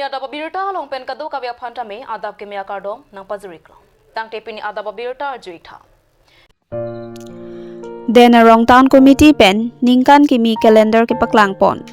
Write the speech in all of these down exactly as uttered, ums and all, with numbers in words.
Adap abirta along pen kadokave aphan tame adap keme akardom nangpajir-iklo. Tangte pini adap abirta arju-ik tha. Den Arong Town Committee pen ningkan kimi calendar kepaklang pon.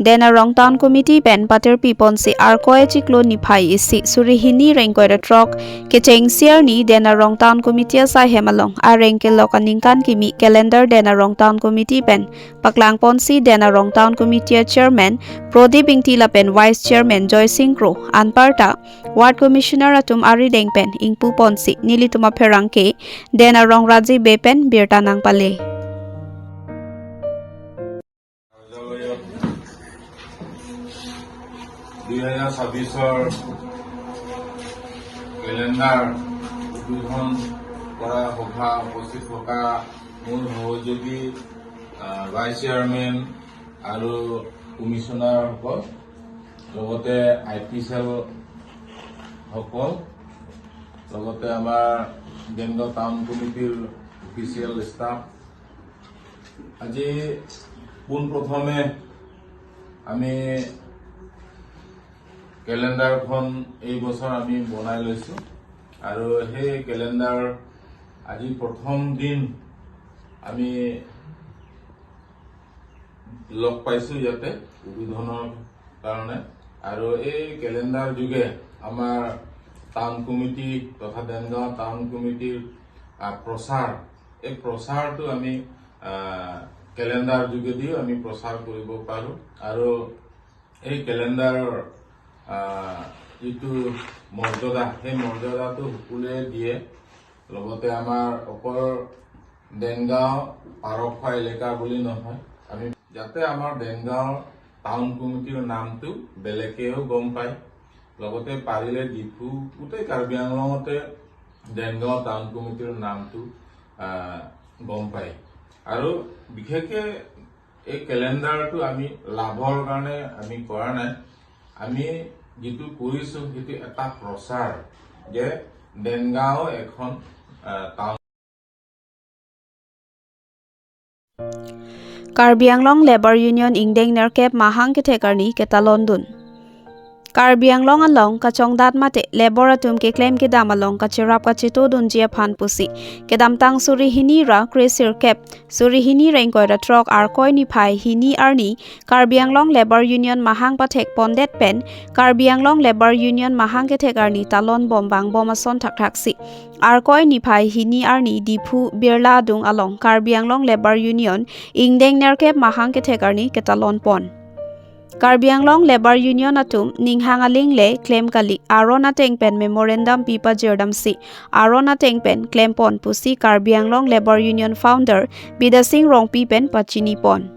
Den Arong Town Committee pen patirpi ponsi Arkoi chiklo niphai isi suri hini ingkoi ra throk kechengsi arni Den Arong Town Committee asai hem along areng kelok aningkan kimi calendar Den Arong Town Committee pen paklang ponsi Den Arong Town Committee a Chairman Prodip Ingti lapen Vice Chairman Joysing Kro anparta Ward Commissioner atum arideng pen ingpu ponsi nelitum apherangke Den Arong Raji Bey pen birta nangpale. কাৰ্যালয়ত দুই হাজাৰ ছাব্বিছৰ কেলেণ্ডাৰ উদ্বোধন কৰা সভা উপস্থিত থকা মোৰ সহযোগী, আহ, ভাইচ চেয়াৰমেন আৰু কমিশ্যনাৰসকল, লগতে আই পি চেলসকল, লগতে আমাৰ দেনগাঁও টাউন কমিটিৰ অফিচিয়েল ষ্টাফ, আজি পোনপ্ৰথমে আমি কেলেণ্ডাৰখন এই বছৰ আমি বনাই লৈছোঁ আৰু সেই কেলেণ্ডাৰ আজি প্ৰথম দিন আমি লগ পাইছোঁ ইয়াতে উদ্বোধনৰ কাৰণে। আৰু এই কেলেণ্ডাৰ যোগে আমাৰ টাউন কমিটি তথা দেনগাঁও টাউন কমিটিৰ, আহ, প্ৰচাৰ, এই প্ৰচাৰটো আমি, আহ, কেলেণ্ডাৰ যোগেদিও আমি প্ৰচাৰ কৰিব পাৰোঁ। আৰু এই কেলেণ্ডাৰৰ, আহ, যিটো মৰ্যাদা, সেই মৰ্যাদাটো সকলোৱে দিয়ে। লগতে আমাৰ অকল দেনগাঁও পাৰখোৱা এলেকা বুলি নহয়, আমি যাতে আমাৰ দেনগাঁও টাউন কমিটিৰ নামটো বেলেগেও গম পায়, লগতে পাৰিলে ডিফু, গোটেই কাৰ্বি আংলঙতে দেনগাঁও টাউন কমিটিৰ নামটো, আহ, গম পায়। আৰু বিশেষকৈ এই কেলেণ্ডাৰটো আমি লাভৰ কাৰণে আমি কৰা নাই, আমি যিটো কৰিছোঁ সেইটো এটা প্ৰচাৰ যে দেনগাঁও এখন, আহ, town. Karbi Anglong Labour Union ingdeng nerkep mahang kethek arni ketalon dun. Karbi Anglong along kachongdat mate labour atum keklem kedam along kacherap kachetodunji aphan pusi kedamtang suri hini ra kresirkep suri hini ra ingkoi ra throk Arkoi niphai hini arni Karbi Anglong Labour Union mahang pathek pondet pen Karbi Anglong Labour Union mahang kethek arni talon bom vangbom ason thakthaksi Arkoi niphai hini arni Diphu Birla adung along Karbi Anglong Labour Union ingdeng nerkep mahang kethek arni ketalon pon. Karbi Anglong Labour Union atum ninghang aling le klem kali, aron ateng pen memorandum pi pajirdamsi aron ateng pen klem pon pusi Karbi Anglong Labour Union founder Bidya Sing Rongpi pen pachini pon.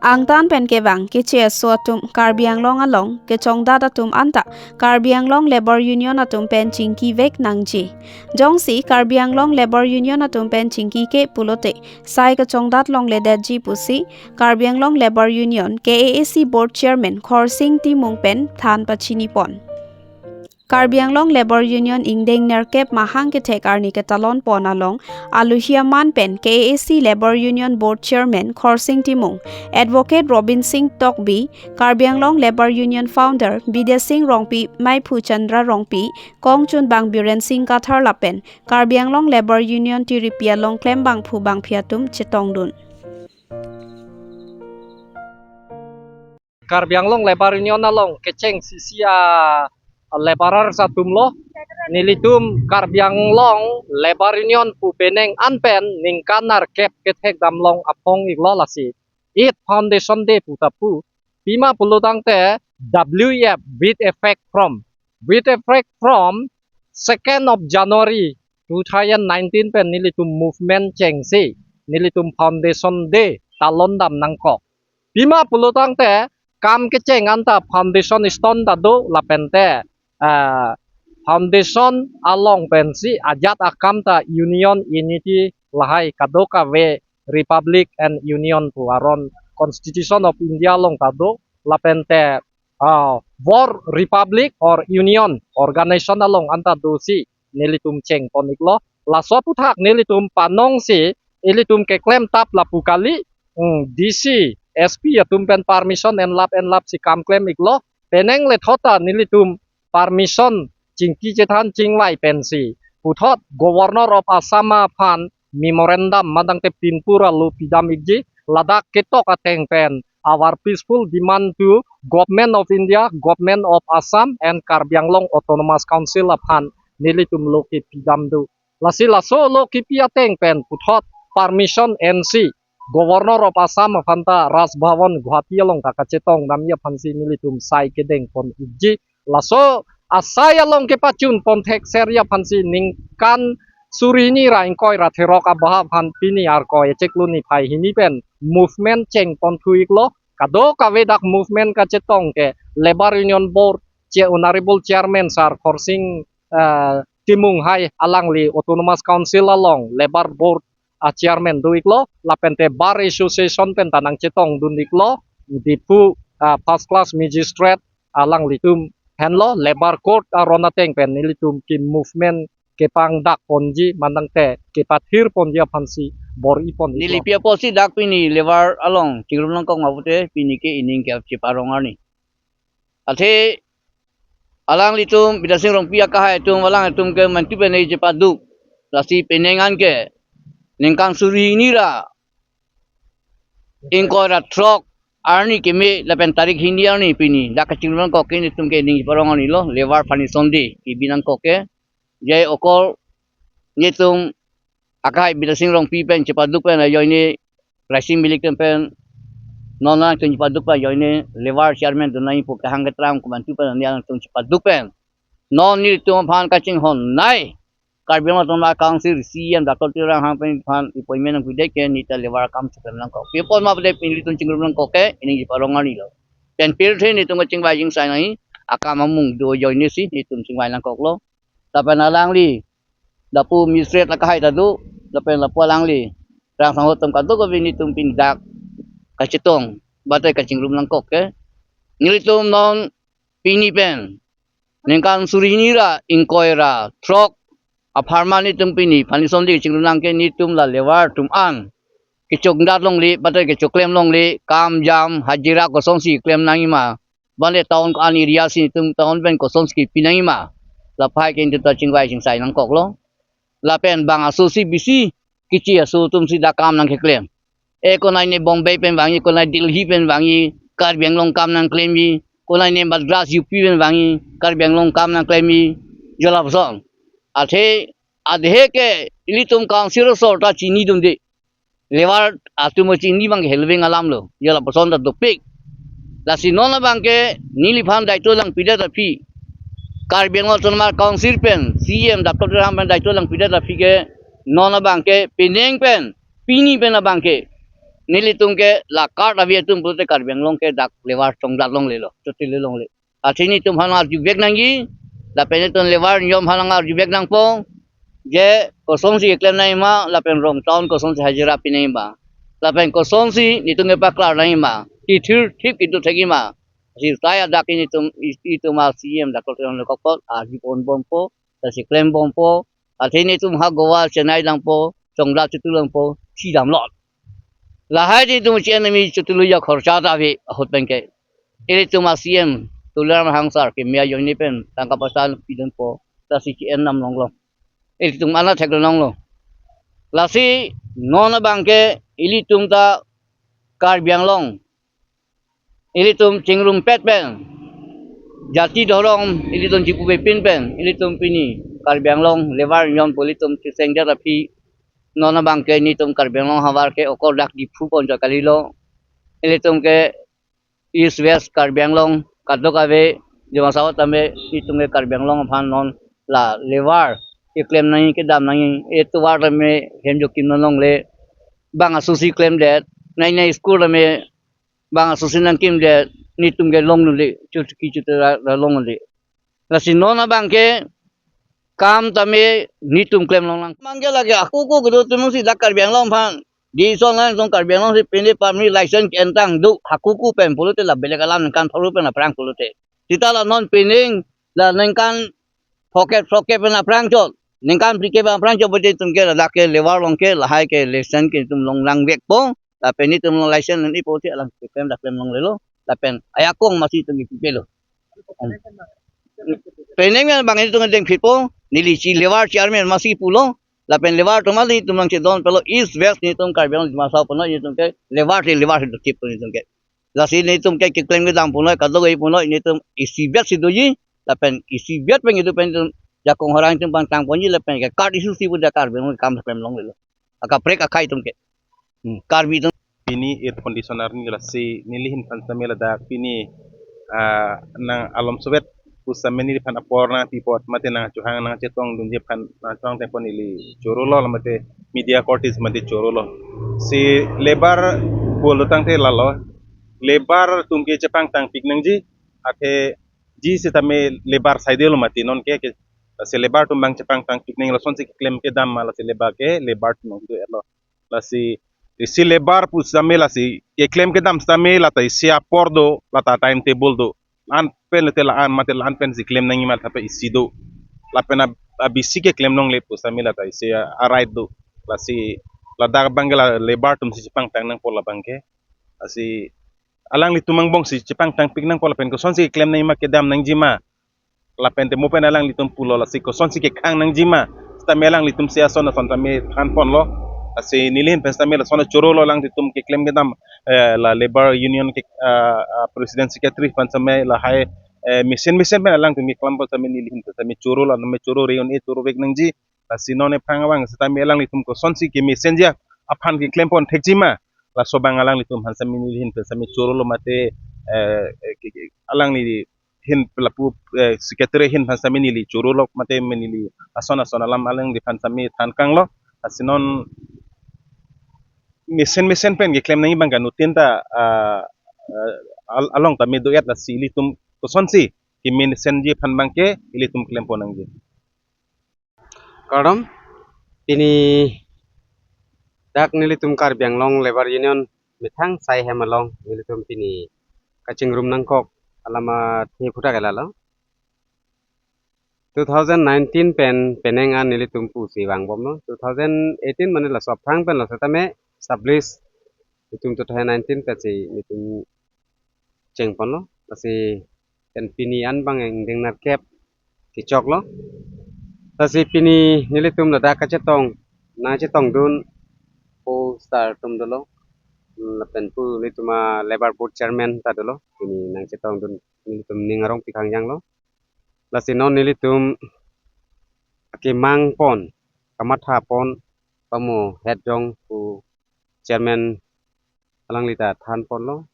Angtan pen kevang keche aso atum Karbi Anglong along kechongdat atum anta Karbi Anglong Labour Union atum pen chingki vek nangji. Jongsi Karbi Anglong Labour Union atum pen chingki ke pulote sai kachongdat longledetji pusi Karbi Anglong Labour Union K A A C Board Chairman Khorsing Timung pen than pachini pon. Karbi Anglong Labour Union ingdeng nerkep mahang kethek arni ketalon pon along aluhi aman pen K A A C Labour Union Board Chairman Khorsing Timung, Advocate Robin Sing Tokbi, Karbi Anglong Labour Union founder Bidya Sing Rongpi, Maiphu Chandra Rongpi, Kongchunbang Biren Sing Kathar lapen Karbi Anglong Labour Union tiripi along klem bangphu bangphi atum chetongdun. Karbi Anglong Labour Union along kecheng sisi a labourers atum lo. Nelitum Karbi Anglong Labour Union pu penang an pen ningkan nerkep kethek damlong apong iklo lasi Eighth Foundation Day pu ta pu. Pima pulo tangte W E F, with effect from, with effect from second of January two thousand nineteen pen nelitum movement chengsi nelitum Foundation Day talon dam nangkok. Pima pulo tangte kam kecheng anta foundation stone ta do lapen te, ah, foundation along pensi ajat akam ta union, unity lahai kadokave republic and union pu aron Constitution of India along ta do lapen te, ah, war republic or union organization along anta dosi nelitum cheng pon iklo. Laso aphuthak nelitum panongsi ilitum keklem tap lapu kali, hmm, D C, S P atum pen permission enlap enlapsi kam klem iklo. Penang le thot ta nelitum permission chingki chethan chingvai pensi puthot Governor of Assam aphan memorandum madang te pinpur alo pidam ikji, ladak ketok ateng pen our peaceful demand to Government of India, Government of Assam and Karbi Anglong Autonomous Council aphan nelitum lo kepidam do. Lasi laso lo kepi ateng pen puthot permission ensi Governor of Assam aphan ta Raj Bhavan Guwahati along ta kachetong damji aphansi nelitum sai kedeng pon ikji. Laso asai along kepachun pon thekserji aphansi ningkan suri hini ra ingkoi ra therok abaha aphan pini Arkoi achiklo niphai hini pen movement cheng pon thu iklo. Kadokave dak movement kachetong ke Labour Union Board che Honorable Chairman Sar Khorsing, eh, Timung hai, alangli Autonomous Council along Labour Board a Chairman do iklo, lapen te Bar Association pen ta nangchetong dun iklo, Diphu, ah, First Class Magistrate alanglitum henlo, Labour Court aron ateng pen nelitum ke movement kepangdak ponji manang te kepathir ponji aphansi bor-i pon iklo. Neli pi apotsi dak pini Labour along chingrum nangkok ma pute pini ke ining ke cheparong arni. Athe alanglitum Bidya Sing Rongpi akehai atum, alangtum ke mantu pen chepaduk. Lasi penang an ke ningkan suri hini ra ingkoi ra throk arni keme lapen tarik hini arni pini dak kachingrum nangkok ke nelitum ke ining cheparong arni lo, Labour Foundation Day kebi nangkok ke. Je okor nelitum akehai Bidya Sing Rongpi pen chepaduk pen ajoine Raising Milik pen non nangtum chepaduk pen ajoine Labour Chairman do nangji pu kehang ketram komantu pen ani nangtum chepaduk pen non nelitum aphan kachinghon nai Karbi Anglong Autonomous Council C E M Dato Tuliram Ronghang pen aphan appointment nangpidet ke neta Labour akam cheklem nangkok. Pi apot ma pute pini nelitum chingrum nangkok ke ining cheparong arni lo. Pen pirthe nelitum kachingvai jingsai nangji akam amung do ajoine si nelitum chingvai nangkok lo. Lapen alangli lapu Magistrate akehai ta do, lapen lapu alangli rang sangho atum kadokave nelitum pini dak kachetong bate kachingrum nangkok ke. Nelitum non pini pen ningkan suri hini ra ingkoi ra throk apharman nelitum pini Foundation Day chingrum nang ke nelitum la Labour atum an kechokdat longle bate kechoklem longle, kam jam hajira kosonsi klem nangji ma, bale town ko-an area si nelitum town pen kosonsi kepi nangji ma, lapu hai ke nelitum ta chingvai chingsai nangkok lo. Lapen bang aso si bisi kichi aso atum si dak kam nangkeklem. E konai ne Bombay pen vangji, konai Delhi pen vangji, Karbi Anglong kam nangklemji, konai ne Madras U P pen vangji, Karbi Anglong kam nangklemji, jo lapuson. Athe adhe ke ilitum council asor ta chinidunde. Labour atum chini abang ke helving alam lo, jo lapuson ta dopik. Lasi non abang ke neliphan daito langpidet aphi, Karbi Anglong Autonomous Council pen C E M Doctor Tuliram pen daito langpidet aphi ke non abang ke penang pen pini pen abang ke nelitum ke la card ave atum pulote Karbi Anglong ke dak Labour chongdat longle lo, chotile longle. Athe nelitum aphan arjuvek nangji, lapen nelitum Labour Union aphan arjuvek nangpo. Je kosonsi keklem nangji ma, lapen rong town kosonsi hajira pi nangji ma, lapen kosonsi nelitum kepaklar nangji ma, kithir thip kedo thekji ma. Lasi sai adak nelitum, nelitum a C E M Doctor Tuliram le kokpot arju ponbompo, lasi klembompo. Athe nelitum ha Goa Chennai dampo, chongdat chutu dampo, si damlot. Lahai nelitum chi-en nangji chutu lo, ya khorcha ta ave ahut pen ke. Ilitum a C E M Tuliram Ronghang sar keme ajoine pen tangka paisa pidunpo, lasi chi-en nam longlo. Ilitum ana thek longlo. Lasi non abang ke ilitum ta Karbi Anglong ilitum chingrumpet pen, jati dhorom ilitum chipupepin pen, ilitum pini Karbi Anglong Labour Union pu ilitum chisengdet aphi, non abang ke nelitum Karbi Anglong havar ke okor dak Diphu konjo kalilo. Ilitum ke East West Karbi Anglong kadokave, Dima Hasao tame nelitum ke Karbi Anglong aphan non la Labour keklem nangji kedam nangji, etovar tame hem jokim non longle, bang aso si klemdet, nai nai school tame bang aso si nangkimdet, nelitum ke longdunde, chutki chutu ra, ra longdunde. Lasi non abang ke kam tame nelitum klem longnang. Mangke lake ako ako kedo atum si dak Karbi Anglong aphan, dison lang song Karbi Anglong si pine pamri license ke-entang do, ako ako pen pulote la belek alam ningkan pharo pen aphrang pulote. Sita la non pining la ningkan phokep phokep pen aphrang chot, ningkan phlikep aphrang chot bote itum ke ladak ke Labour along ke lahai ke license ke itum longnangvekpo. Lapen nelitum along license nangji pulote alang keklem dak klem longlelo. Lapen ajakong masi itum kepipelo. Penang abang nelitum dengphitpo, neli si labour chairman masi pulo, lapen labour atum nelitum nangchedon pulo, East West nelitum Karbi Anglong Dima Hasao pulo, nelitum ke labour si labour si dokip nelitum ke. Lasi nelitum ke keklem kedam pulo, kadokave pulo, nelitum isibet si doji, lapen isibet pen nelitum pen nelitum jakong horang atum pangtang ponji, lapen ke card issue si pu dak Karbi Anglong kam klem longlelo. Akaprek akhei atum ke. Hmm, Karbi atum. Pini air condition arni lasi nelihin aphan tame ladak pini, ah, nang alom sovet pusitame neliphan apor nangpi apot mate nangchohang nangchetongdunji aphan nangchohang tangpon neli chorolo mate media courtesy mate chorolo. Si labour pulo tangte lalo. Labour atum ke chepangtangpik nangji, athe ji sitame labour saidelo mati non ke, ke si labour atum abang chepangtangpik nang, lasonsi keklem kedam ma lasi labour ke labour atum nangdo-etlo. Lasi isi labour pusitame lasi keklem kedam sitame lata isi apor do, lata timetable do. La-an pen lote la-an mate la-an pensi klem nangji ma thape isi do. Lapen ab-, abisi keklem longle pusitame lata isi a, a right do. Lasi ladak abang ke la labour atumsi chepangtang nangpo labang ke. Lasi alanglitum angbongsi chepangtangpik nangpo lapen kosonsi keklem nangji ma kedam nangji ma. Lapen te mo pen alanglitum pulo lasi kosonsi kekhang nangji ma. Sitame alanglitum si ason ason tame thanponlo. Lasi nelihin pen sitame lason chorolo alanglitum keklem kedam, eh, la labour union ke, ah, ah, president secretary aphan sitame lahai, eh, mesen mesen pen alangtum keklem apot sitame nelihin pen sitame chorolo tame choro reon e choro vek nangji. Lasi non ephang abang sitame alanglitum kosonsi kemesenji aphan keklempon thekji ma. Laso abang alanglitum aphan sitame nelihin pen sitame chorolo mate, eh, eh, ke, ke, alangli hin pelapu, eh, secretary ahin aphan sitame neli chorolo mate neli ason ason alam alangliphan sitame thankanglo. Lasi non mesen mesen pen keklem nangji abang ke anuttin ta, ah, ah, al-, along tame do-et lasi ilitum kosonsi kemesenji aphan abang ke ilitum klempon nangji. Kardom, pini dak nelitum Karbi Anglong Labour Union methang sai hem along nelitum pini kachingrum nangkok alam athe aphuthak ke lalo. Two thousand nineteen pen penang an nelitum pusi vangbomlo. Two thousand eighteen mane laso aphrang pen lo setame establish nelitum two thousand nineteen pensi nelitum chengponlo. Lasi pen pini an abang ingdeng nerkep kechoklo. Lasi pini nelitum ladak kachetong, nangchetongdun pu star atum dolo. Lapen pu nelitum a labour board chairman ta dolo. Pini nangchetongdun nelitum ning arong pi khangjanglo. Lasi non nelitum kemangpon, kamathapon, pamo head jong pu chairman alangli ta thanponlo.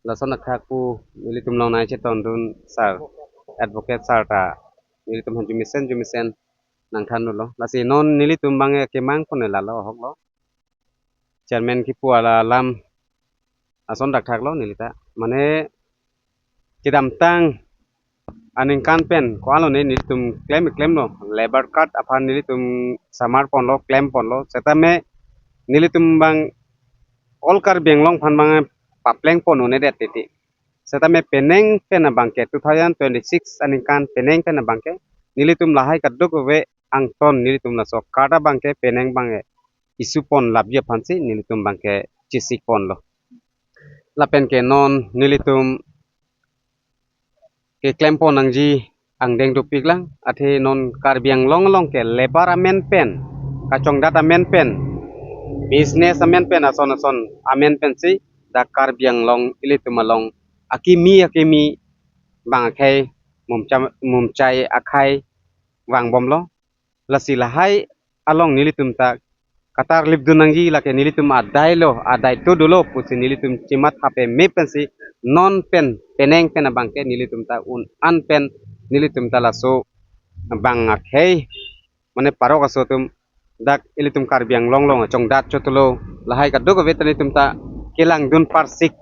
Lason akhak pu nelitum along nangchetongdun sir, advocate sir ta nelitum aphan jumesen jumesen nangthandunlo. Lasi non nelitum abang kemangpon lalo ahoklo. Chairman kipu alam ason dakthaklo nelita. Mane kedamtang aningkan pen ko-an lone nelitum klem klemlo. Labour card aphan nelitum samarponlo, klemponlo. Setame nelitum abang all Karbi Anglong aphan abang paplengpon un-edet titi. Setame penang pen abang ke two thousand twenty-six aningkan penang pen abang ke nelitum lahai kadokave angton nelitum laso card abang ke penang abang ke issue pon lapji aphansi nelitum abang ke chesikponlo. Lapen ke non nelitum keklempon nangji angdeng dopiklang, athe non Karbi Anglong along ke labour amen pen, kachongdat amen pen, business amen pen, ason ason amen pensi dak Karbi Anglong ilitum along akimi akimi abang akhei mumcha-, mumchai akhei vangbomlo. Lasi lahai along nelitum ta katarlipdun nangji, lake nelitum adailo, adaito dolo pusi nelitum chimatha pame pensi non pen penang pen abang ke nelitum ta un-an pen nelitum ta laso abang akhei mane parok aso atum dak ilitum Karbi Anglong along chongdat chotlo, lahai kadokave ta nelitum ta kelangdun parsik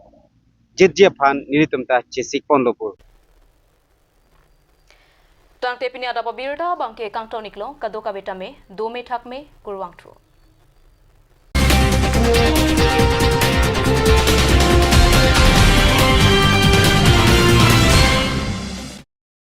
jetji aphan nelitum ta chesikponlo pu. Tangte pini adap abirta abang ke kangton-iklo, kadokave tame dome thakme, kurvangthu.